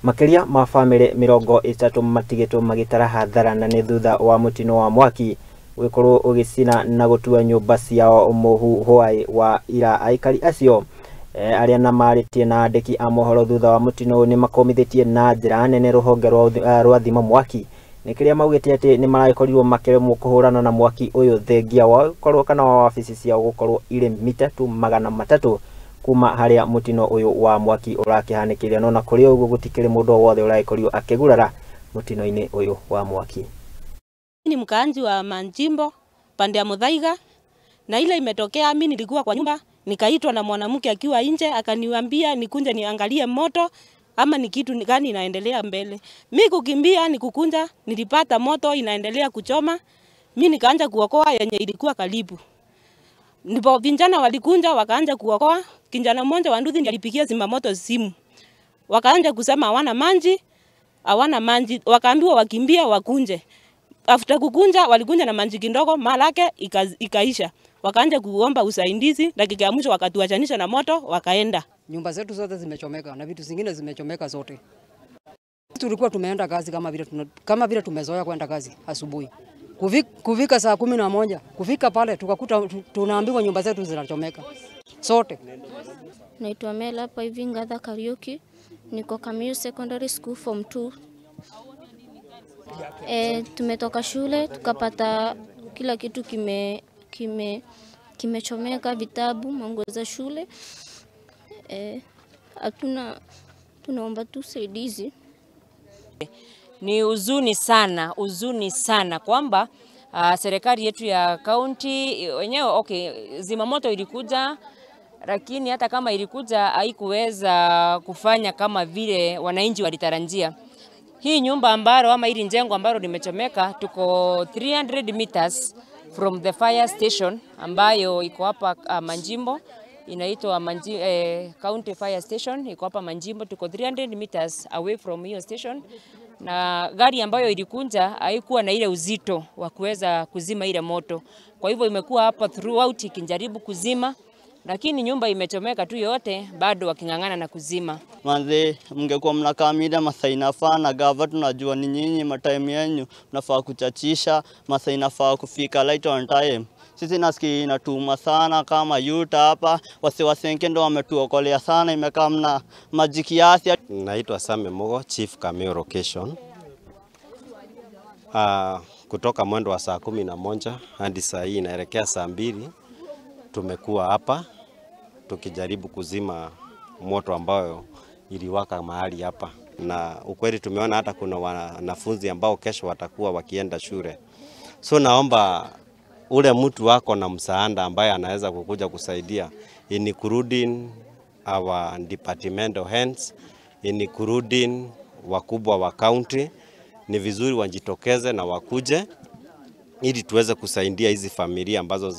Makiria ma family 30 matigĩtwo magĩtara hathara na nĩ thutha wa mũtino wa mwaki gũkorwo ũgĩcina na gũtua nyũmba ciao mũhu hwai wa ira. Aikari acio arĩa na marĩtie na andĩki a mohoro thutha wa mũtino nĩ makomithĩtie na njĩra nene rũhonge rwa thima mwaki nĩ kĩrĩa maugĩte atĩ nĩ maragĩkorirwo makĩremwo kũhũrana na mwaki ũyũ thengia wa gũkorwo kana wa wabici ciao gũkorwo irĩ mita tu 300 kuma harĩa mũtino ũyũ wa mwaki ũrakĩhanĩkĩire. No na kũrĩ ũguo gũtikĩrĩ mũndũ o wothe ũragĩkorirwo akĩgurara mũtino-inĩ ũyũ wa mwaki. Ni mkaanji wa Manjimbo pande ya Muthaiga, na ile imetokea mimi nilikuwa kwa nyumba nikaitwa na mwanamke akiwa nje akaniambia nikunje niangalie moto ama ni kitu gani inaendelea mbele. Mimi kukimbia nikukunja nilipata moto inaendelea kuchoma. Mimi nikaanza kuokoa yenye ilikuwa karibu. Ndipo vijana walikunja wakaanza kuokoa. Kijana mmoja wa nduthi ndiye alipigia zimamoto simu. Wakaanza kusema hawana maji, hawana maji, wakaambiwa wakimbia wakunje. After kukunja walikunja na maji kidogo malake ikaisha. Wakaanza kuomba usaidizi, dakika ya mwisho wakatuachanisha na moto wakaenda. Nyumba zetu zote zimechomeka na vitu zingine zimechomeka zote. Tulikuwa tumeenda kazi kama vile tumezoea kwenda kazi asubuhi. Kufika saa 11, kufika pale tukakuta tunaambiwa nyumba zetu zinachomeka sote. Naitwa Mela hapa hivi Ngatha Kariuki, niko Kamiu Secondary School form 2. Tumetoka shule tukapata kila kitu kimechomeka, vitabu, manguo za shule. Hatuna, tunaomba tu usaidizi. Ni huzuni sana kwamba serikali yetu ya county wenyewe, okay, zimamoto ilikuja, lakini hata kama ilikuja haikuweza kufanya kama vile wananchi walitarajia. Hii nyumba ambalo ama hili jengo ambalo limechomeka, tuko 300 meters from the fire station ambayo iko hapa Manjimbo, inaitwa County Fire Station, iko hapa Manjimbo. Tuko 300 meters away from hiyo station, na gari ambayo ilikunja haikuwa na ile uzito wa kuweza kuzima ile moto. Kwa hivyo imekuwa hapa throughout ikijaribu kuzima, lakini nyumba imechomeka tu yote, bado wakingangana na kuzima. Manze mngekuwa mnakaa mida masaa inafaa na gava, tunajua ni nyinyi matime yenu mnafaa kuchachisha, masaa inafaa kufika light on time. Sisi nasikia inatuma sana kama yuta hapa, wasiwasenke ndo wametuokolea sana, imekaa mna maji kiasi. Naitwa Same Mugo, Chief Kamiu Location. Kutoka mwendo wa saa 11 hadi saa hii inaelekea saa 2 tumekuwa hapa tukijaribu kuzima moto ambayo iliwaka mahali hapa, na ukweli tumeona hata kuna wanafunzi ambao kesho watakuwa wakienda shule. So naomba ule mtu wako na msaada ambaye anaweza kukuja kusaidia, including our departmental hands, including wakubwa wa county, ni vizuri wajitokeze na wakuje ili tuweze kusaidia hizi familia ambazo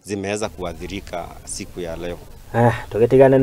zimeweza kuathirika siku ya leo. Tukitigana na